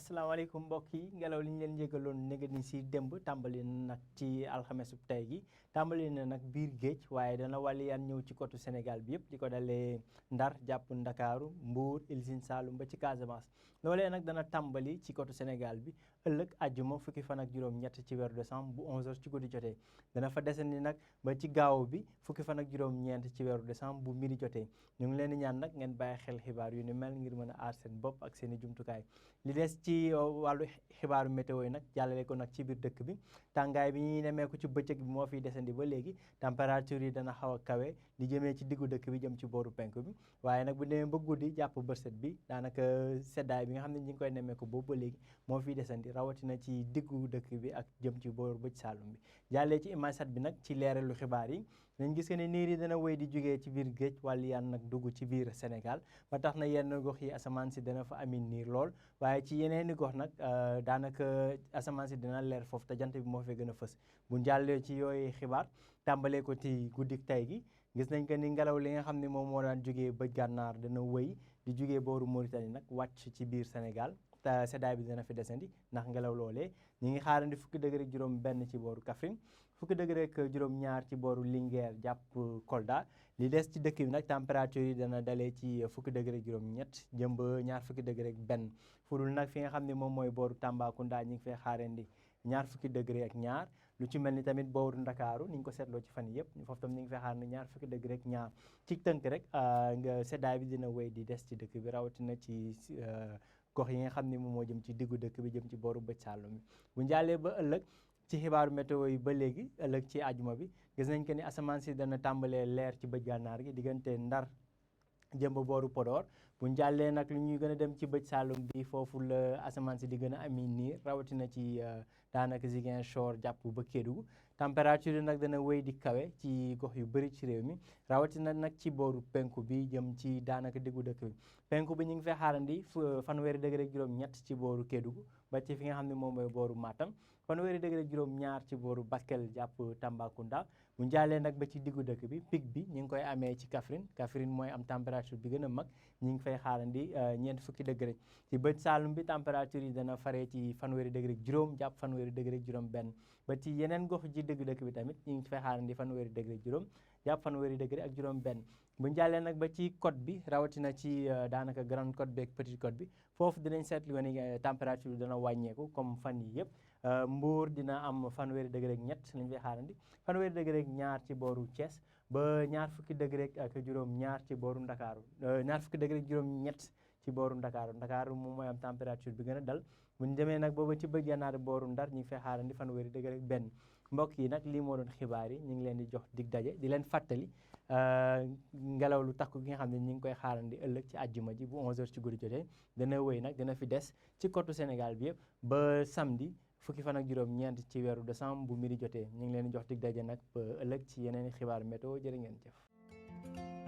asalaamaaleykum mbokk yi ngelaw li ñu leen yëgaloon néga ni si démb tàmbali na nag ci alxamesub tey gi tàmbali na nag biir géej waaye dana wàlliyaan ñëw ci côté Sénégal bi yëpp di ko dalee Ndar jàpp Ndakaaru Mbuur Île Sine Saloum ba ci Casamance loolee nag dana tàmbali ci côté Sénégal bi ëllëg àjjuma fukki fan ak juróom-ñett ci weeru décembre bu 11h ci guddi jotee dana fa desandi nag ba ci gaaw bi fukki fan ak juróom-ñeent ci weeru décembre bu midi jotee ñu ngi leen di ñaan nag ngeen bàyyi xel xibaar yu ni mel ngir mën a aar seen bopp ak seen i jumtukaay li des ci wàllu xibaaru météo yi nag jàllale ko nag ci biir dëkk bi tàngaay bi ñuy nemmeeku ci bëccëg bi moo fiy desandi ba léegi température yi dana xaw a kawe di jëmee ci diggu dëkk bi jëm ci booru penku bi waaye nag bu demee ba guddi jàpp bërset bi daanaka seddaay bi nga xam ne ñi ngi koy nemmeeku boobu ba léegi moo fiy desandi rawatina ci diggu dëkk bi ak jëm ci booru bëj Saalum bi jàllee ci image bi nag ci leeralu xibaar yi dañ gis que ne niir yi dana wéy di jógee ci biir géej wàllu yaan nag dugg ci biir Sénégal ba tax na yenn gox yi asamaan si dana fa ami niir lool waaye ci yeneen i gox nag daanaka asamaan si dina leer foofu te jant bi moo fee gën a fës bu jàllee ci yooyu xibaar tàmbalee ko ci guddik tey gi gis nañ que ni ngelaw li nga xam ne moom moo daan jógee bëj gànnaar dana wëy di jógee booru Mauritanie nag wàcc ci biir Sénégal te seddaay bi dana fi desandi ndax ngelaw loolee ñi ngi xaarandi fukki degré ak juróom benn ci booru Kaffrine fukki degré ak juróom ñaar ci booru Linguère jàpp Kolda li des ci dëkk bi nag température yi dana dalee ci fukki degré ak juróom ñett jëm ba ñaar fukki degré ak benn fudul nag fi nga xam ne moom mooy booru Tambacounda ñi ngi fay xaarandi ñaar fukki degré ak ñaar lu ci mel ni tamit booru Ndakaaru ni ñu ko seetloo ci fan yëpp foofu tam ni ngi fay xaarandi ñaar fukki degré ak ñaar ci tënk rek nga seddaay bi dina wéy di des ci dëkk bi rawatina ci gox yi nga xam ne moom moo jëm ci diggu dëkk bi jëm ci booru bëj Saalum bi bu njàllee ba ëllëg ci xibaaru météo yi ba léegi ëllëg ci àjjuma bi gis nañ que ni asamaan si dana tàmbalee leer ci bëj gànnaar gi diggante Ndar jëm ba booru Podor bu njàllee nag lu ñuy gën a dem ci bëj Saalum bi foofu la asamaan si di gën a ami niir rawatina ci daanaka Ziguinchor jàpp ba Kédougou température yi nag dana wéy di kawe ci gox yu bëri ci réew mi rawatina nag ci booru penku bi jëm ci daanaka diggu dëkk bi penku bi ñu ngi fay xaarandi fanweeri degré ak juróom-ñett ci booru Kédougou ba ci fi nga xam ne moom mooy booru Matam fanweeri degré ak juróom-ñaar ci booru Bakel jàpp Tambacounda bu njàllee nag ba ci diggu dëkk bi pic bi ñu ngi koy amee ci Kaffrine mooy am température bi gën a mag ñu ngi fay xaarandi ñeent fukki degré ci bëj Saalum bi température yi dana faree ci fanweeri degré ak juróom jàpp fanweeri degré ak juróom benn ba ci yeneen gox ji dëgg dëkk bi tamit ñu ngi fay xaarandi fanweeri degré ak juróom jàpp fanweeri degré ak juróom benn bu njàllee nag ba ci côte bi rawatina ci daanaka grande côte bi ak petite côte bi foofu dinañ seetlu ni température bi dana wàññeeku comme fan yi yëpp Mbuur dina am fanweeri degré ak ñett lañ fay xaarandi fanweeri degré ak ñaar ci booru Thiès ba ñaar fukki degré ak juróom ñaar ci booru Ndakaaru ñaar fukki degré ak juróom ñett ci booru Ndakaaru moom mooy am température bi gën a dal bu ñu demee nag booba ci bëj gànnaar booru Ndar ñu ngi fay xaarandi fanweeri degré ak benn mbokk yi nag lii moo doon xibaar yi ñu ngi leen di jox dig daje di leen fàttali ngelaw lu takku gi nga xam ne ñu ngi koy xaarandi ëllëg ci àjjuma ji bu 11h ci guddi jotee dana wéy nag dina fi des ci côté Sénégal bi yëpp ba samedi fukki fan ak juróom-ñeent ci weeru décembre bu midi jotee ñu ngi leen di jox dig daje nag ba ëllëg ci yeneen i xibaar météo jërë ngeen jëf.